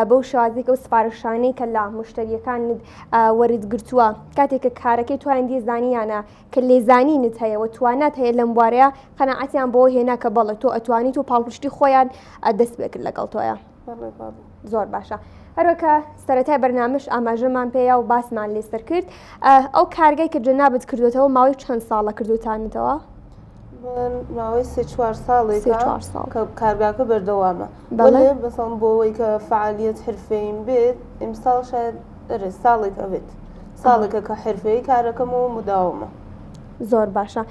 بەو شێوازێک ئەو سفارشانەی کە لە مشتریەکانت وەرت گرتووە کاتێک کە کارەکەی توان دی زانیانە کە لێزانینت هەیە و توانات هەیە لەم بوارەیە قەناعەتیان بۆ هێنا کە بەڵێ تۆ ئەتوانیت و پاڵپشتی خۆیان دەست پێکرد لەگەڵ تۆیە. زۆر باشە هەروەکە سەرەتای بەرنامەش ئاماژەمان پێیا و باسمان لێسەر کرد ئەو کارگەی کە جەنابت کردوێتەوە ماوەی چەند ساڵە کردوتانتەوە؟ من ماوەی سێ چوار ساڵێکە ساڵ کە کارگاکە بەردەوامە بەڵێ بەسەڵ بۆ ئەوەی کە فعالیت حرفەیم بێت ئیمساڵ شاید ئەرێ ساڵێک ئەبێت ساڵێکە کە حرفەی کارەکەم و مداومە. زۆر باشە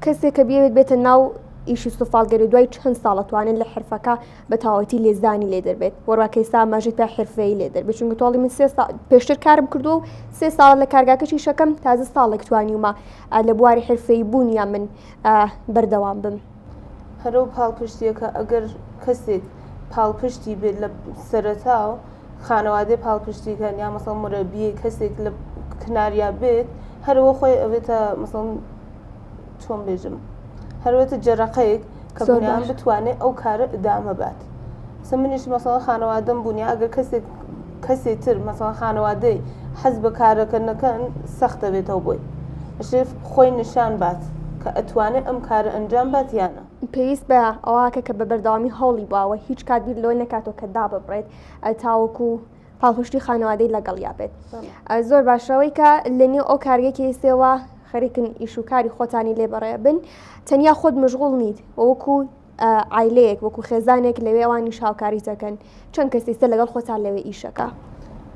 کەسێک کە بیەوێت بێتە ناو ئیشی سوفاڵگەری دوای چەند ساڵ ئەتوانێت لە حرفەکە بە تەواوەتی لێزانی لێ دەربێت وەڕوا کە ئێستا ئاماژەی پێ حرفەیی لێ دەربێت چونکە تۆڵی من سێ ساڵ پێشتر کارم کردووە و سێ ساڵ لە کارگاکەشی شەکەم تازە ساڵێک توانیومە لە بواری حرفەیی بوون یا من بەردەوام بم. هەرەو پاڵپشتیەکە ئەگەر کەسێک پاڵپشتی بێت لە سەرەتاو خانەوادەی پاڵپشتی کەن یا مەسەڵەن مورەبیەی کەسێک لە کناریا بێت هەرەوە خۆی ئەبێتە مەسەڵەن چۆن بێژم هەروێتە جەرەقەیەک کە زۆر بنیان باش. بتوانێت ئەو کارە ئدامە بات سە منیش مەسەڵەن خانەوادەم بوون یا ئەگەر کەسێک کەسێ تر مەسەڵەن خانەوادەی حەز بە کارەکە نەکەن سەختە بێتەوە بۆی ئەشێ خۆی نیشان بات کە ئەتوانێت ئەم کارە ئەنجام بات یا نا. پێویست بە ئەوەکە کە بە بەردەوامی هەوڵی باوە هیچ کات بیر لەوە نەکاتەوە کە داببڕێت تاوەکو پاڵپشتی خانەوادەی لەگەڵیا بێت زۆر باشەوەی کە لە نێو ئەو کارگەی کەیسەوە خەریکن ئیش و کاری خۆتانی لێ بەڕێ بن تەنیا خۆت مشغوڵ نیت وەکو عایلەیەک وەکو خێزانێک لەوێ ئەوانیش هاوکاریت ئەکەن چەند کەس ئیستە لەگەڵ خۆتان لەوێ ئیشەکا؟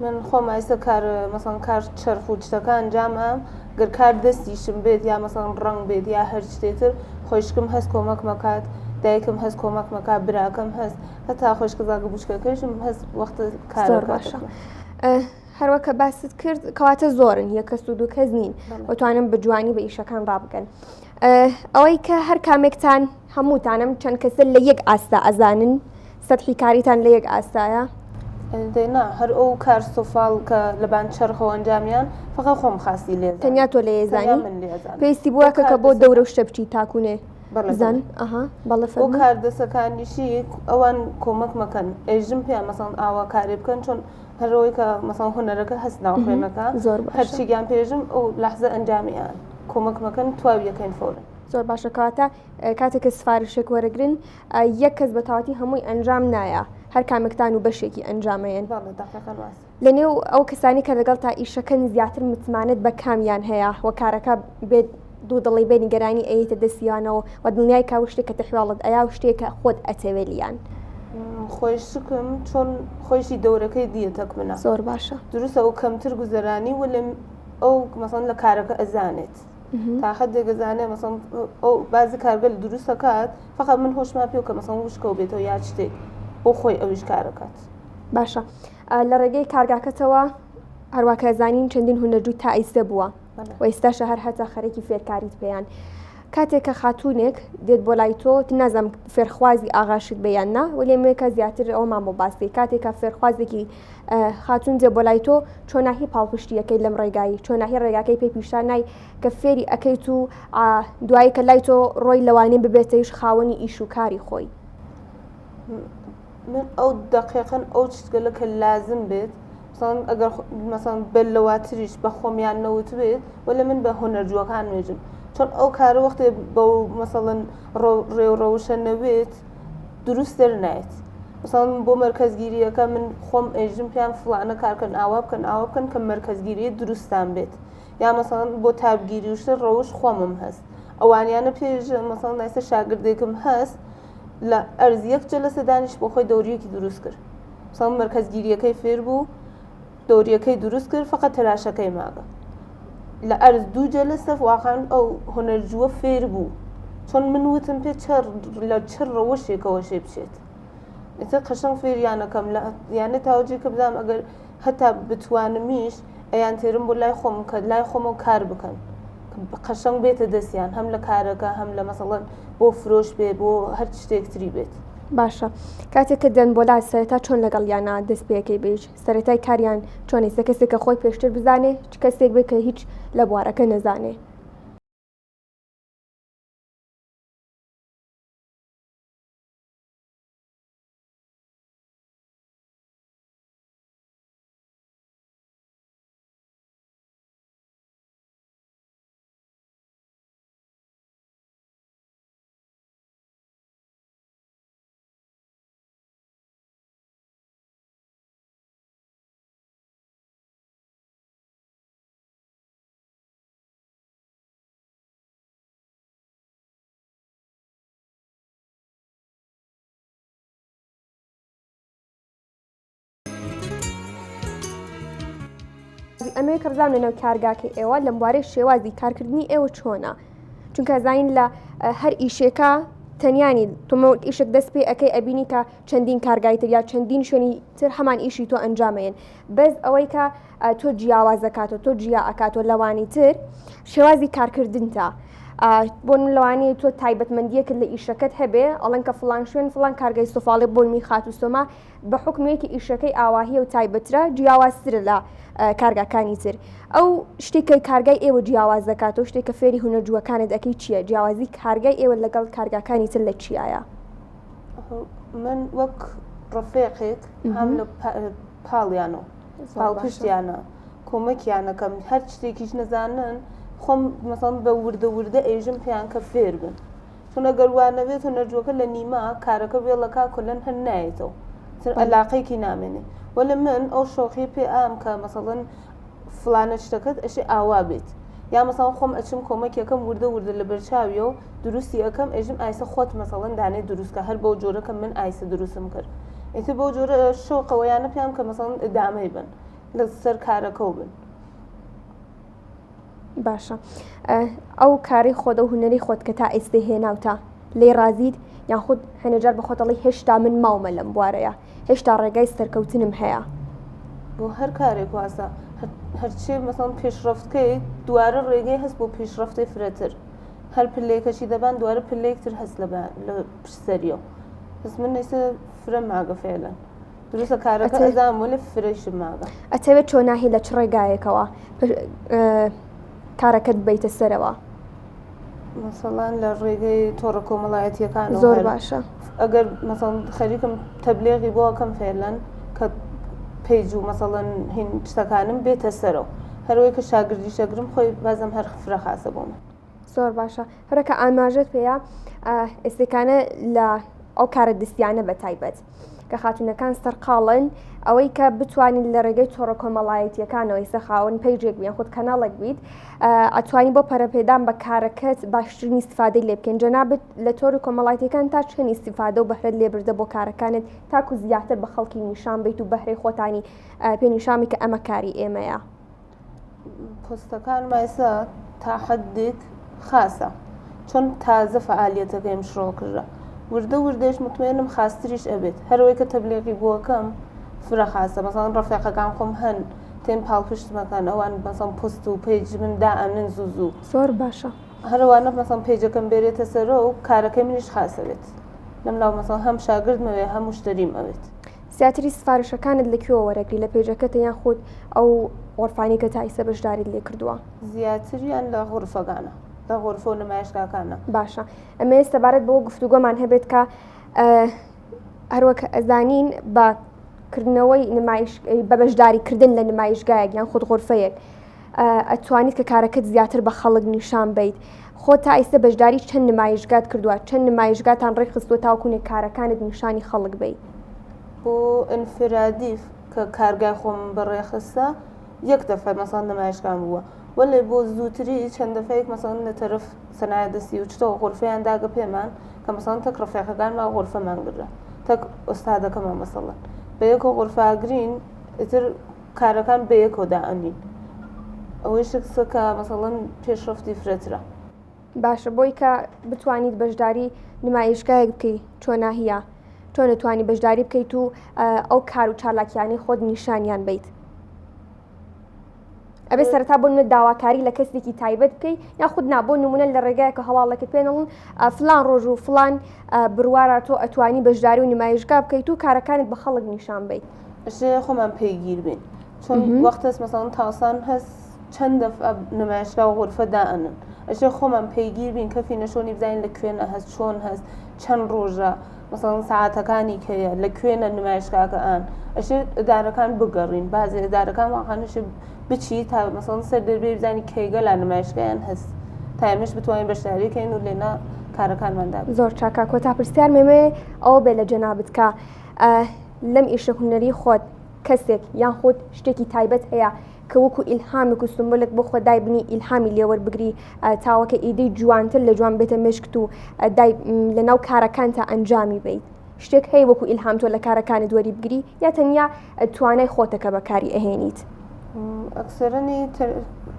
من خۆم ئایسە کار مەسەڵەن کار چەرخ و شتەکە ئەنجام ئەم گەر کار دەستیشم بێت یا مەسەڵەن ڕەنگ بێت یا هەر شتێ تر خۆیشکم هەست کۆمەکم ئەکات دایکم هەست کۆمەکم ئەکات براکەم هەست هەتا خۆیشکە زاگە بوچکەکەیشم هەست وەختە کار زۆر باشە هەروە کە باست کرد کەواتە زۆرن یەک کەس و دوو کەس نین وتوانم بە جوانی بە ئیشەکان ڕابگەن ئەوەی کە هەر کامێکتان هەمووتانم چەند کەسە لە یەک ئاستا ئەزانن سەتحی کاریتان لە یەک ئاستایە؟ دەی نا هەر ئەو کار سۆفاڵ کە لەبان چەرخەوە ئەنجامیان فەقەت خۆم خاسی لێ زانم. تەنیا تۆ لێ تەنیا زانی؟ من لێ زانم. پێویستی بووە ئەو کە کار کە بۆ دەسەکان دەورە و شتە بچی تاکوونێ بەڵێ بزان بەڵێ. ئەها بەڵێ ئەو فەرموو. کار دەسەکانیشی ئەوان کۆمەک مەکەن ئێژم پێیان مەسەڵەن ئاوا کارێ بکەن چۆن هەر ئەوەی کە مەسەڵەن هونەرەکە هەست ناو خوێنەکە زۆر باشە. هەرچیگیان پێژم ئەو لەحزە ئەنجامی ئەیان کۆمەک مەکەن تواوی یەکەین فەورەن. زۆر باشە کەواتە کاتێک کە سفارشێک وەرەگرن یەک کەس بە تەواتی هەمووی ئەنجام نایە هەر کامێکتان و بەشێکی ئەنجامەیەن. بەڵێ دەقیقەن واس. لە نێو ئەو کەسانی کە لەگەڵ تا ئیشەکەن زیاتر متمانەت بە کامیان هەیە و کارەکە بێ دوو دڵی بێ نیگەرانی ئەیەیتە دەستیانەوە و دڵنیای کا و شتێک کە تەحوێڵت ئەیا و شتێک کە خۆت ئەتەوێ لیان. خۆیشکم چۆن خۆیشی دەورەکەی دیە تەک منە. زۆر باشە. دروستە ئەو کەمتر گوزەرانی وەلێ ئەو مەسەڵەن لە کارەکە ئەزانێت. تا حدێک ئەزانێ مەسەڵەن ئەو بازی کارگەل دروست ئەکات فەقەت من هۆشما پێو کە مەسەڵەن وشکەو بێتەوە یا شتێک بۆ خۆی ئەویش کارەکات. باشە لە ڕێگەی کارگاکەتەوە هەروا کە زانین چەندین هونەرجوو تا ئیستە بووە و ئێستاشە هەر هەتا خەرێکی فێرکاریت پێیان کاتێک کە خاتوونێک دێت بۆ لای تۆ نازم فێرخوازی ئاغاشت بێ یان نا وەلێ مێکە زیاتر ئەومان بۆ باسی کاتێک کە فێرخوازێکی خاتوون دێ بۆ لای تۆ چۆناهی پاڵپشتیەکەی لەم ڕێگایی چۆناهی ڕێگاکەی پێ پیشان نای کە فێری ئەەکەیت و دوایی کە لای تۆ ڕۆی لەوانەیە ببێتەیش خاوەنی ئیش و کاری خۆی. من ئەو دەقیقەن ئەو چتگەلە کە لازم بێت مەسەڵەن ئەگەر مەسەڵەن بە لەواتریش بە خۆمیان نەوتبێت وەلێ من بە هونەرجووەکان نوێژم چۆن ئەو کارە وەختێ بەو مەسەڵەن ڕێ و ڕەوشە نەبێت دروست دەرنایەت مەسەڵەن بۆ مەرکەزگیریەکە من خۆم ئێژم پێیان فڵانە کارکەن ئاوا بکەن ئاوا بکەن کە مەرکەزگیری دروستان بێت یا مەسەڵەن بۆ تابگیری و شتە ڕەوش خۆمم هەست ئەوانیانە پێش مەسەڵەن ئێستا شاگردێکم هەست لە ئەرز یەک جەلەسە دانیشت بۆ خۆی دەوریەکی دروست کرد مەسەڵەن مەرکەزگیریەکەی فێر بوو دەوریەکەی دروست کرد فقط تەراشەکەی ماگە لە ئەرز دوو جەلەسە واقعا ئەو هونەرجووە فێر بوو چۆن من وتم پێ چ لە چ ڕەوشێکەوە شێ بچێت ئیتر قەشەنگ فێریانەکەم لە یانە تاوجی کە بزانم ئەگەر هەتا بتوانمیش ئەیان تێرم بۆ لای خۆم کە لای خۆمەوە کار بکەن قەشەنگ بێتە دەستیان هەم لە کارەکە هەم لە مەسەڵەن بۆ فرۆش بێ بۆ هەر شتێک تری بێت. باشە کاتێک کە دێن بۆ لات سەرەتا چۆن لەگەڵ یانە دەست پێەکەی بیت سەرەتای کاریان چۆن ئێستا کەسێک کە خۆی پێشتر بزانێ چ کەسێک بێ کە هیچ لە بوارەکە نەزانێ؟ ئەمەوێ کە بزانم لەناو کارگاکەی ئێوە لەم بوارەی شێوازی کارکردنی ئێوە چۆنە چونکە زانین لە هەر ئیشێکە تەنیانی تۆمە ئیشێک دەست پێ ئەەکەی ئەبینی کە چەندین کارگای تر یا چەندین شوێنی تر هەمان ئیشی تۆ ئەنجامەیەن بەس ئەوەی کە تۆ جیاوازەکاتەوە تۆ جیا ئەکاتەوە لەوانی تر شێوازی کارکردنتە بۆ لەوانەیە تۆ تایبەتمەندیەکت لە ئیشەکەت هەبێ ئەڵەن کە فلان شوێن فلان کارگای سوفاڵێ بۆنمی خاتو سۆما بە حوکمێکی ئیشەکەی ئاواهیە و تایبەترە جیاوازترە لە کارگاکانی تر ئەو شتێک کە کارگای ئێوە جیاواز دەکاتەوە شتێک کە فێری هونەرجووەکانت ئەەکەی چییە جیاوازی کارگای ئێوە لەگەڵ کارگاکانی تر لە چیایە؟ من وەک ڕەفێقێک هەم لە پاڵیانەوە پاڵپشتیانە کۆمەکیانەکەم هەر شتێکیش نەزانن خۆم مەسەڵەن بە وردە وردە ئێژم پێیان کە فێر بن چون ئەگەر وا نەبێت هونەرجووەکە لە نیمە کارەکە وێڵەکا کولەن هەر نایەتەوە چون ئەلاقەیەکی نامێنێ وەلێ من ئەو شۆخیە پێ ئام کە مەسەڵەن فڵانە شتەکەت ئەشێ ئاوا بێت. یا مەسەڵەن خۆم ئەچم کۆمەکی ئەکەم وردە وردە لە بەرچاویەو دروستی ئەکەم ئێژم ئایسە خۆت مەسەڵەن دانێ دروست کە هەر بەو جۆرە کە من ئایسە دروستم کرد ئیتر بەو جۆرە شەوقەوەیانە پێیان کە مەسەڵەن ئدامەی بن لە سەر کارەکەو بن. باشە ئەو کارەی خۆت ئەو هونەری خۆت کە تا ئێستێ هێناوتە لێی ڕازیت یان خود هەنێجار بە خۆت ئەڵێی هێشتا من ماومە لەم بوارەیە هێشتا ڕێگای سەرکەوتنم هەیە؟ بۆ هەر کارێک واسە هەرچێ مەسەڵەن پێشڕەفت کەی دوارە ڕێگەی هەست بۆ پێشڕەفتی فرەتر هەر پلەیەکەشی دەبان دوارە پلەیەک تر هەست لە لە پشت سەریەوە بەس من ئێستا فرە ماگە فعلا دروستە کارەکە ئەزانم وەلێ فرەیشم ماگە. ئەتەوێت چۆناهی لە چ ڕێگایەکەوە کارەکەت ببەیتە سەرەوە؟ مەسەڵەن لە ڕێگەی تۆڕە کۆمەڵایەتیەکان زۆر باشە ئەگەر مەسەڵەن خەریکم تەبلێغی بۆ ئەکەم فعلەن کە page و مەسەڵەن هین شتەکانم بێتە سەرەوە هەروەی کە شاگردیش ئەگرم خۆی بازم هەر فرە خاسە بۆ من. زۆر باشە هەرە کە ئاماژەت پێیە ئێستێکانە لە ئەو کارە دەستیانە بە تایبەت کە خاتونەکان سەرقاڵن ئەوەی کە بتوانین لە ڕێگەی تۆڕە کۆمەڵایەتیەکانەوە ئێستا خاوەن page ێک بیان خود کەناڵێک بیت ئەتوانی بۆ پەرەپێدان بە کارەکەت باشترین ئیسفادەی لێ بکەین جەنابت لە تۆری کۆمەڵایەتیەکان تا چەند ئیسفادە و بەهرەت لێبردە بۆ کارەکانت تاکو زیاتر بە خەڵکی نیشان بیت و بەهرەی خۆتانی پێ نیشامی کە ئەمە کاری ئێمەیە. پۆستەکانم ئێستا تا حەدێک خاسە چۆن تازە فەعالیەتەکەیم شڕۆ کردە وردە وردەش مطمئنم خاستریش ئەبێت هەرەوەی کە تەبلیغی بۆکەم فرە خاسە مەسەڵەن ڕەفیقەکان خۆم هەن تێن پاڵپشتمەکەن ئەوان مەسەڵەن پۆست و page من دائەنن زوو زوو زۆر باشە هەروانە مەسەڵەن page ەکەم بێرێتە سەرۆ و کارەکەی منیش خاسە بێت لەم لاو مەسەڵەن هەم شاگردم ئەوێ هەم مشتەریم ئەوێت. زیاتری سفارشەکانت لە کوێوە وەرەگری لە page ەکەتە یان خود ئەو غۆرفانەی کە تا ئیسە بەشداریت لێ کردووە؟ زیاتریان لە غورفەکانە لە غورفە و نمایشگاکانە. باشە ئەمەوێت سەبارەت بەوە گفتوگۆمان هەبێت کە هەروەک ئەزانین بە کردنەوەی نمایش بە بەشداری کردن لە نمایشگایەک یان خود غۆرفەیەک ئەتوانیت کە کارەکەت زیاتر بە خەڵک نیشان بیت خۆ تا ئیستا بەشداری چەند نمایشگات کردووە چەند نمایشگاتان ڕێکخستووە تاوکونێک کارەکانت نیشانی خەڵک بیت؟ بۆ ئینفرادی کە کارگای خۆم بەڕێخستە یەک دەفعە مەسەڵەن نمایشگام بووە وەلێ بۆ زووتری چەند دەفعەیەک مەسەڵەن لە تەرەف سەنایە دەستی و چتەوە غورفەیان داگە پێمان کە مەسەڵەن تەک ڕەفیقەکانمان غورفەمان گرە تەک ئوستادەکەمان مەسەڵەن بەیەکەوە غورفە ئەگرین ئیتر کارەکان بەیەکەوە دائەنین ئەوەی شکسە کە مەسەڵەن پێشڕەفتی فرەترە. باشە بۆی کە بتوانیت بەشداری نمایشگایەک بکەی چۆناهیە چۆن توانی بەشداری بکەیت و ئەو کار و چالاکیانەی خۆت نیشانیان بیت ئەبێ سەرتا بۆ نمونە داواکاری لە کەسێکی تایبەت بکەی یاخود نا بۆ نمونە لە ڕێگایەکە هەواڵەکە پێنەڵن فلان ڕۆژ و فلان بڕوارە تۆ ئەتوانی بەشداری و نمایشگا بکەیت و کارەکانت بە خەڵک نیشان بیت. ئەشێ خۆمان پەیگیر بین چون وەختەس مەسەڵەن تاوسان هەس چەند دەفعە نمایشگا و غورفە دائەنن ئەشێ خۆمان پەیگیر بین کەفینە شۆنی بزانین لە کوێنە هەس چۆن هەس چەند ڕۆژە مەسەڵەن سەعاتەکانی کەیە لە کوێنە نمایشگاکە ئان ئەشێ ئدارەکان بگەڕین بازێ ئدارەکان واقعا ئەشێ بچی تا مەسەڵەن سەر دەربێ بزانی کەیگەلا نمایشگایان هەس تا ئێمەش بتوانین بەشداری کەین و لێنە کارەکانمان دابنین. زۆر چاکە کۆتا پرسیارم ئەمەیە ئەوە بێ لە جەنابت کە لەم ئیشە هونەری خۆت کەسێک یان خود شتێکی تایبەت هەیە کە وەکو ئیلهامێک و سمبولێک بۆ خۆت دایبنی ئیلهامی لێوەربگری تاوەکە ئیدەی جوانتر لە جوان بێتە مێشکت و دای لەناو کارەکانتا ئەنجامی بیت شتێک هەیە وەکو ئیلهام تۆ لە کارەکانت وەری بگری یا تەنیا توانای خۆتە کە بەکاری ئەهێنیت؟ ئەکسەرەنی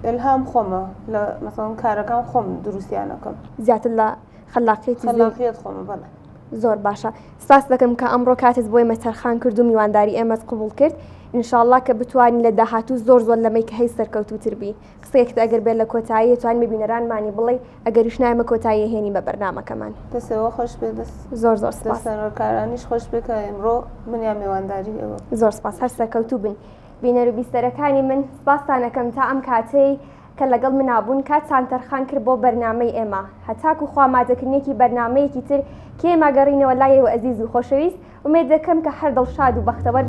ئیلهام خۆمە لە مەسەڵەن کارەکان خۆم دروستیان ئەکەم. زیاتر لە خەلاقیەتی خەلاقیەت خۆمە بەڵێ. زۆر باشە سپاست دەکەم کە ئەمڕۆ کاتت بۆ ئێمە تەرخان کرد و میوانداری ئێمەت قبوڵ کرد ئینشاءاللە کە بتوانین لە داهاتوو زۆر زۆر لەمەی کە هەی سەرکەوتووتر بی قسەیەکت ئەگەر بێت لە کۆتایی ئەتوانی بە بینەرانمانی بڵێی ئەگەریش نا ئێمە کۆتایی ئەهێنین بە بەرنامەکەمان. دەست ئێوە خۆش بێ دەست زۆر زۆر سپاس. دەست سەرکارانیش خۆش بێ کە ئێمڕۆ منیان میوانداری ئێوە. زۆر سپاس هەر سەرکەوتوو بن بینەر و بیسەرەکانی من سپاستان ئەکەم تا ئەم کاتەی کە لەگەڵ منا بوون کاتتان تەرخان کرد بۆ بەرنامەی ئێمە هەتاکو خوا مادەکردنێکی بەرنامەیەکی تر کێ ئێمە گەڕینەوە لای ئێوە ئەزیز و خۆشەویست ئومێد دەکەم کە هەر دڵشاد و بەختەوەر.